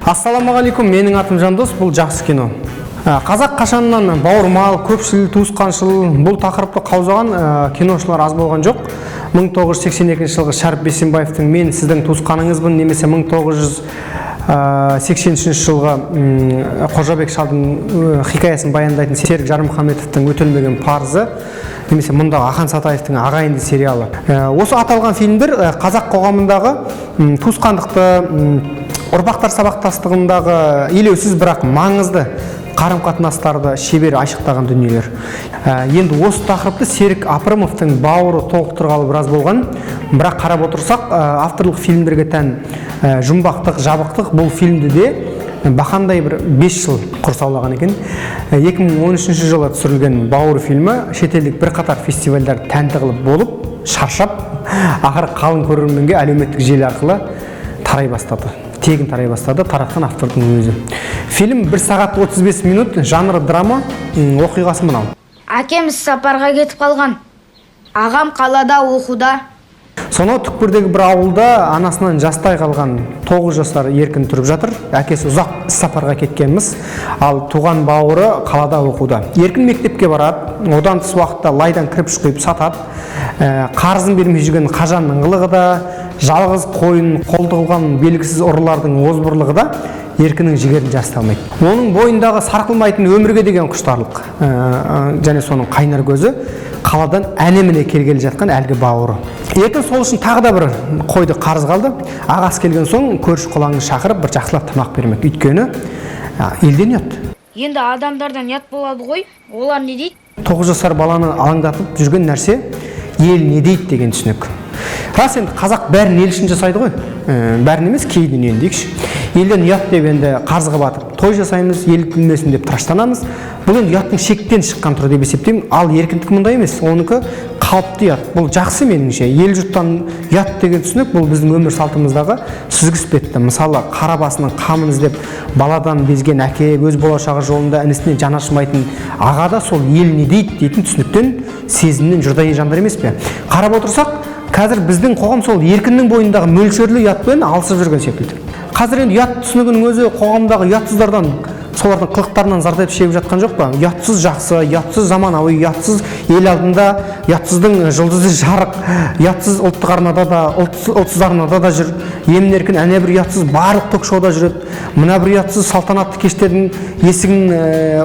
Ассалаумағалейкум, менің атым Жандос, бұл «Жақсы кино». Қазақ қашаннан бауырмал, көпшіл, туысқаншыл. Бұл тақырыпты қаузаған киношылар аз болған жоқ. 1982 жылғы Шәріп Бейсенбаевтың «Мен сіздің туысқаныңызбын» немесе 1983 жылғы Қожабек шалдың хикаясын баяндайтын Серік Жармұхаметовтың «Өтелмеген парызы» немесе мұндағы Ақан Сатаевтың «Ағайынды» сериалы. Осы аталған фильмдер қазақ қоғамындағы туысқандықты, ұрпақтар сабақтастығындағы елеусіз, бірақ маңызды қарым қатынастарды шебер айшықтаған дүниелер. Енді осы тақырыпты Серік Апрымовтың «Бауыры» толықтырғалы біраз болған. Бірақ қарап отырсақ, авторлық фильмдерге тән жұмбақтық, жабықтық бұл фильмді де бақандай бір 5 жыл құрсаулаған екен. 2013 жылы түсірілген «Бауыр» фильмі шетелдік бірқатар фестивальдар тәнті қылып болып, шаршап, ақыры қалың көрерменге әлеуметтік желі арқылы тарай бастады. Тегін тарай бастады, таратқан автордың өзі. Фильм 1 сағат 35 минут, жанры драма, оқиғасы мынау. Әкем сапарға кетіп қалған. Ағам қалада оқуда. Сонау түкпірдегі бір ауылда анасынан жастай қалған 9 жасар Еркін тұрып жатыр. Әкесі ұзақ іс сапарға кеткенміз, ал туған бауыры қалада оқуда. Еркін мектепке барады, одан тыс уақытта лайдан кірпіш құйып сатады. Қарызын бермей жүрген Қажанның қылығы да, жалғыз қойын қолды қылған белгісіз ұрылардың озбырлығы да Еркіннің жігерін жасыта алмайды. Оның бойындағы сарқылмайтын өмірге деген құштарлық және соның қайнар көзі қаладан әне-міне келгелі жатқан әлгі бауыры. Еркін сол үшін тағы да бір қойды қарызға алды. Ағасы келген соң көрші қолаңды шақырып, бір жақсылап тамақ бермек. Өйткені елден ұят. Енді адамдардан ұят болады ғой. Олар не дейді? 9 жасар баланы алаңдатып жүрген нәрсе — ел не дейді деген түсінік. Рас, енді қазақ бәрін ел үшін жасайды ғой. Бәрін емес, кей дүниені дейікші. Елден ұят деп енді қарызға батып той жасаймыз, ел күлмесін деп тыраштанамыз. Бұл енді ұяттың шектен шыққан түрі деп есептеймін. Ал Еркіндікі мұндай емес, оныкі қалыпты ұят. Бұл жақсы меніңше. Ел жұрттан ұят деген түсінік — бұл біздің өмір салтымыздағы сүзгі іспетті. Мысалы, қара басының қамын іздеп баладан безген әке, өз болашағы жолында інісіне жаны ашымайтын аға да сол ел не дейді дейтін түсініктен, сезімнен жұрдай жандар емес пе? Қарап отырсақ, қазір біздің қоғам сол Еркіннің бойындағы мөлшерлі ұятпен алысып жүрген секілді. Қазір енді ұят түсінігінің өзі қоғамдағы ұятсыздардан, солардың қылықтарынан зардап шегіп жатқан жоқ па? Ұятсыз жақсы, ұятсыз заманауи, ұятсыз ел алдында, ұятсыздың жұлдызы жарық, ұятсыз ұлттық арнада да, ұлтсыз арнада да жүр емін еркін. Әне бір ұятсыз барлық ток шоуда жүреді, мына бір ұятсыз салтанатты кештердің есігін,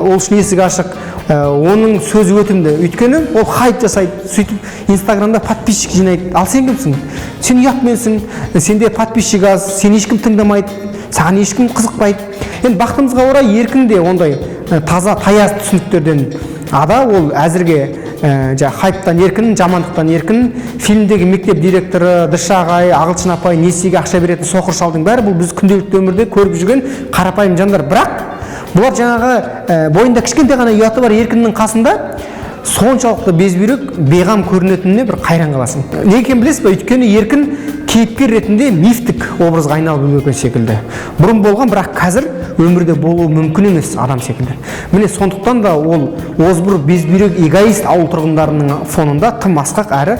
ол үшін есік ашық. Оның сөзі өтімді, өйткені ол хайп жасайды, сөйтіп Инстаграмда подписчик жинайды. Ал сен кімсің? Сен ұятменсің, сенде подписчик аз, сені ешкім тыңдамайды, саған ешкім қызықпайды. Енді бақытымызға орай, Еркін де ондай таза, таяз түсініктерден ада. Ол әзірге жаңағы хайптан еркін, жамандықтан еркін. Фильмдегі мектеп директоры, дышшы ағай, ағылшын апай, несиеге ақша беретін соқыр шалдың бәрі — бұл біз күнделікті өмірде көріп жүрген қарапайым жандар. Бірақ бұлар жаңағы бойында кішкентай ғана ұяты бар Еркіннің қасында соншалықты безбүйрек, бейғам көрінетініне бір қайран қаласың. Неге екенін білесіз ба? Өйткені Еркін кейіпкер ретінде мифтік образға айналып үлгерген секілді. Бұрын болған, бірақ қазір өмірде болуы мүмкін емес адам секілді. Міне, сондықтан да ол озбыр, безбүйрек, эгоист ауыл тұрғындарының фонында тым асқақ әрі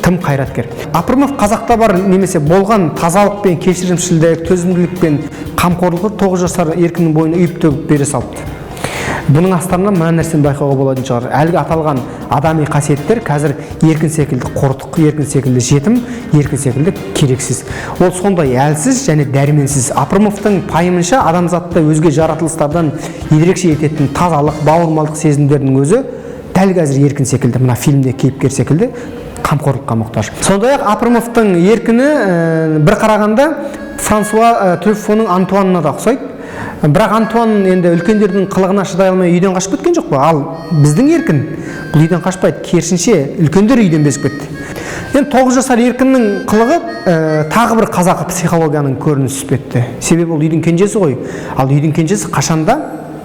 тым қайраткер. Апрымов қазақта бар немесе болған тазалық пен кешірімшілдік, төзімділік пен қамқорлықты 9 жасар Еркіннің бойына үйіп төгіп бере салыпты. Бұның астарынан мына нәрсені байқауға болатын шығар: әлгі аталған адами қасиеттер қазір Еркін секілді қортық, Еркін секілді жетім, Еркін секілді керексіз. Ол сондай әлсіз және дәрменсіз. Апрымовтың пайымынша, адамзатты өзге жаратылыстардан ерекше ететін тазалық, бауырмалдық сезімдердің өзі дәл қазір Еркін секілді, мына фильмде кейіпкер секілді қамқорлыққа мұқтаж. Сондай ақ Апрымовтың Еркіні бір қарағанда Франсуа Трюффоның Антуанына да ұқсайды. Бірақ Антуан енді үлкендердің қылығына шыдай алмай үйден қашып кеткен жоқ па? Ал біздің Еркін бұл үйден қашпайды, керісінше, үлкендер үйден безіп кетті. Енді 9 жасар Еркіннің қылығы тағы бір қазақы психологияның көрінісі іспетті. Себебі ол үйдің кенжесі ғой. Ал үйдің кенжесі қашанда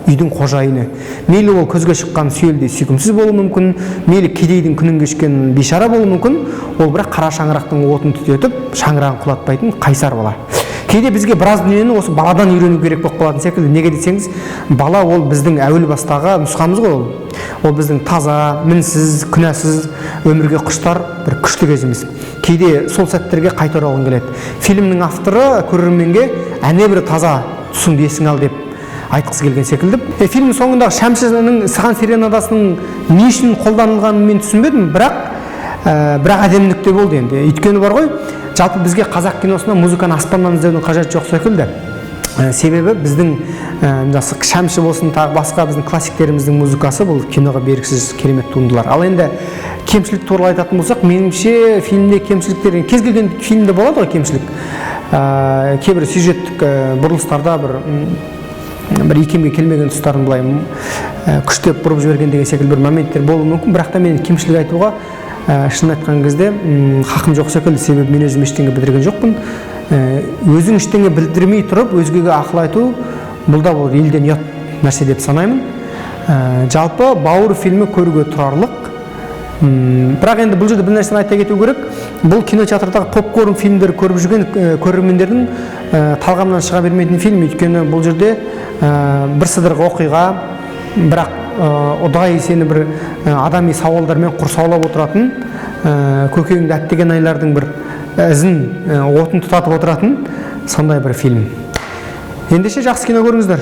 үйдің қожайыны. Мейлі ол көзге шыққан сүйелдей сүйкімсіз болуы мүмкін, мейлі кедейдің күнін кешкен бейшара болуы мүмкін, ол бірақ қара шаңырақтың отын түтетіп, шаңырағын құлатпайтын қайсар бала. Кейде бізге біраз дүниені осы баладан үйрену керек болып қалатын секілді. Неге десеңіз, бала ол біздің әуел бастағы нұсқамыз ғой. Ол біздің таза, мінсіз, күнәсіз, өмірге құштар бір күшті кезіміз. Кейде сол сәттерге қайта оралғың келеді. Фильмнің авторы көрерменге әне бір таза Тұсыңды есіңе ал деп айтқысы келген секілді. Фильмнің соңындағы Шәмшінің «Сыған серенадасының» не үшін қолданылғанын мен түсінбедім, бірақ әдемі нүкте болды енді. Өйткені бар ғой, жалпы бізге қазақ киносында музыканы аспаннан іздеудің қажеті жоқ секілді. Себебі біздің Шәмші болсын, тағы басқа біздің классиктеріміздің музыкасы бұл киноға бергісіз керемет туындылар. Ал енді кемшілік туралы айтатын болсақ, меніңше, фильмде кемшіліктер, кез келген фильмде болады ғой кемшілік. Кейбір сюжеттік бұрылыстарда бір икемге келмеген тұстарын былай күштеп бұрып жіберген деген секілді бір моменттер болуы мүмкін. Бірақ та мен кемшілік айтуға, шынын айтқан кезде, хақым жоқ секілді, себебі мен өзім ештеңе бітірген жоқпын. Өзің ештеңе білдірмей тұрып өзгеге ақыл айту, бұл да бұл елден ұят нәрсе деп санаймын. Жалпы «Бауыр» фильмі көруге тұрарлық. Бірақ енді бұл жерде бір нәрсені айта кету керек: бұл кинотеатрдағы попкорн фильмдер көріп жүрген көрермендердің талғамынан шыға бермейтін фильм. Өйткені бұл жерде бір сыдырғы оқиға, бірақ ұдайы сені бір адами сауалдармен құрсаулап отыратын, көкейіңді әттеген айлардың бір ізін, отын тұтатып отыратын сондай бір фильм. Ендеше, жақсы кино көріңіздер.